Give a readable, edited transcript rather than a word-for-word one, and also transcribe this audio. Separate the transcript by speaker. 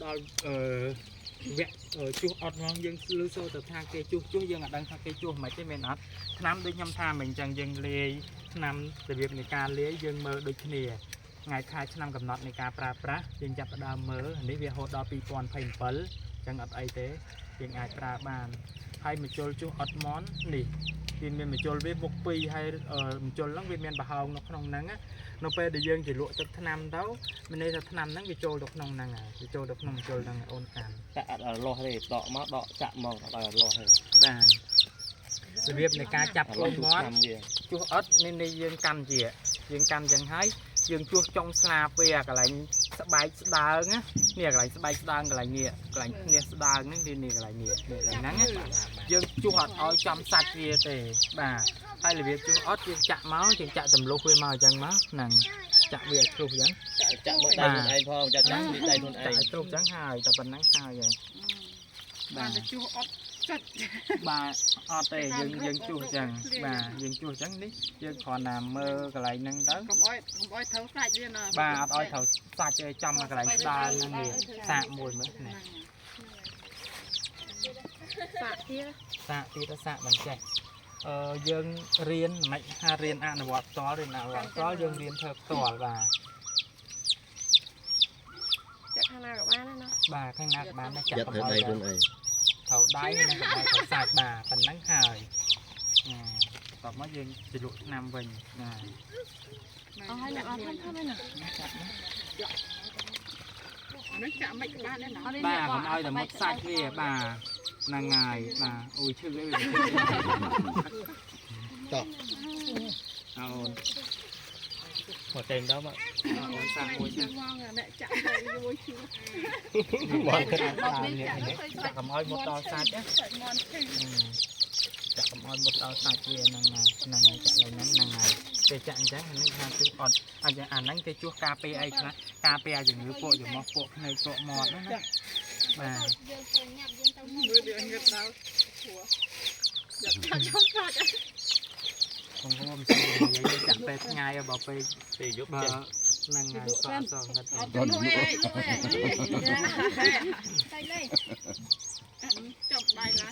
Speaker 1: ដល់អឺវគ្គជួសអត់ហ្មងយើងលឺសូរទៅថាគេជួសជួសយើងអត់ដឹងថាគេជួសមិនទេមែនអត់ថ្នាំដូចខ្ញុំថាមិនអញ្ចឹងយើងលាយថ្នាំរបៀបនៃការលាយយើងមើលដូចគ្នាថ្ងៃខែឆ្នាំកំណត់នៃការប្រើប្រាស់យើងចាប់ផ្ដើមមើលនេះវារហូតដល់2027អញ្ចឹងអត់អីទេយើងអាចប្រើបានហើយមជុលជួសអត់មន់នេះវាមានមជុលវាមុខពីរហើយមជុលហ្នឹងវាមានប្រហោងនៅក្នុងហ្នឹងណានៅពេលដែលយើងជ្រលក់ទឹកថ្នាំទៅមានន័យថាថ្នាំហ្នឹងវាចូលទៅក្នុងហ្នឹងហើយវាចូលទៅក្នុងមជុលហ្នឹងអូនកាន់
Speaker 2: តែអត់ឲ្យលាស់ទេដកមកដកចាក់មកអត់ឲ្យលាស់ទេ
Speaker 1: បាទរបៀបនៃការចាប់
Speaker 2: អាលាស់
Speaker 1: កូនមាន់
Speaker 2: ឆ្នាំវា
Speaker 1: ជួសអត់នេះនេះយើងកាន់ជាយើងកាន់ចឹងហើយយើងជួសចុងស្លាបវាអាកន្លែងស្បែកស្ដើងណានេះកន្លែងស្បែកស្ដើងកន្លែងនេះកន្លែងភ្នះស្ដើងហ្នឹងនេះនេះកន្លែងនេះនេះកន្លែងហ្នឹងណាយើងជួសអត់ឲ្យចំសាច់វាទេបាទហើយរបៀបជួសអត់យើងចាក់មកយើងចាក់ទម្លុះវាមកអញ្ចឹងមកហ្នឹងចាក់វាឲ្យជ្រុះអញ្ចឹង
Speaker 2: ចាក់មកដៃខ្លួនឯងផងចាក់ចាក់ដៃខ្លួនឯង
Speaker 1: ចាក់ឲ្យជ្រុះអញ្ចឹងហើយតែប៉ុណ្្នឹងហើយហើយ
Speaker 3: បានតែជួសអត់ចុច
Speaker 1: បាទអត់ទេយើងយើងជួសអញ្ចឹងបាទយើងជួសអញ្ចឹងនេះយើងគ្រាន់តែមើលកន្លែងហ្នឹងទៅ
Speaker 3: កុំអោយកុំអោយត្រូវសាច់វាណា
Speaker 1: បាទអត់ឲ្យត្រូវសាច់ទេចំមកកន្លែងស្ដើងហ្នឹងនេះសាកមួយមើលនេះ
Speaker 3: សាក់ទៀត
Speaker 1: សាកទៀតសាកមិនចេះអឺយើងរៀនមិនថារៀនអនុវត្តផ្ទាល់រៀនអនុវត្តផ្ទាល់យើងរៀនធ្វើផ្ទាល់បាទ
Speaker 3: ចាក់ខាងណាក៏បានដែរណា
Speaker 1: បាទខាងណាក៏បានដែរចាក់
Speaker 2: យ៉ាត់
Speaker 1: កុំ
Speaker 2: ត្រូវ
Speaker 1: ឲ្យ
Speaker 2: ដៃខ្លួនឯង
Speaker 1: ត្រូវដៃនិងកុំឲ្យត្រូវសាច់បាទប៉ុណ្ណឹងហើយណាតបមកយើងជ្រលក់ថ្នាំវិញណា
Speaker 3: អស់ហើយអ្នកអស់ធំធំហើយណា
Speaker 1: ចាប់ណា
Speaker 3: អានេះចាក់មិនក៏បានដែរណា
Speaker 1: បាទកុំឲ្យតែមុតសាច់វាបាទហ្នឹងហើយបាទអូយឈឺអីវា
Speaker 2: តោះ
Speaker 1: អូន
Speaker 2: មកតែងដល់មក
Speaker 1: អូនសាកមួយ
Speaker 3: ជឿមកអ្នកចាក់មួយជឿ
Speaker 1: មកចាក់កុំឲ្យមុតដល់សាច់ណា
Speaker 3: សាច់មន់ឈឺ
Speaker 1: ចាក់កុំឲ្យមុតដល់សាច់វាហ្នឹងហើយហ្នឹងហើយចាក់ឡើងហ្នឹងហ្នឹងហើយគេចាក់អញ្ចឹងហ្នឹងថាជួសអត់អាអាហ្នឹងគេជួសការពារអីខ្លះការពារជំងឺពួកច្រមុះពួកភ្នែកពួកមាត់ហ្នឹងណាបាទ
Speaker 4: យើងប្រញាប់យើងទៅ
Speaker 3: មើលវាងឹតដល់ព្រោះចាក់ចំសាច់
Speaker 1: កុំកុំមិនសូវនិយាយចាក់ពេលថ្ងៃបើពេល
Speaker 2: ពេលយប់
Speaker 1: បើ
Speaker 2: ចេះ
Speaker 1: ហ្នឹងហើយសក់សងឹត
Speaker 3: អត់ទៅលក់អី
Speaker 4: ទៅលេ
Speaker 3: ចំដៃឡា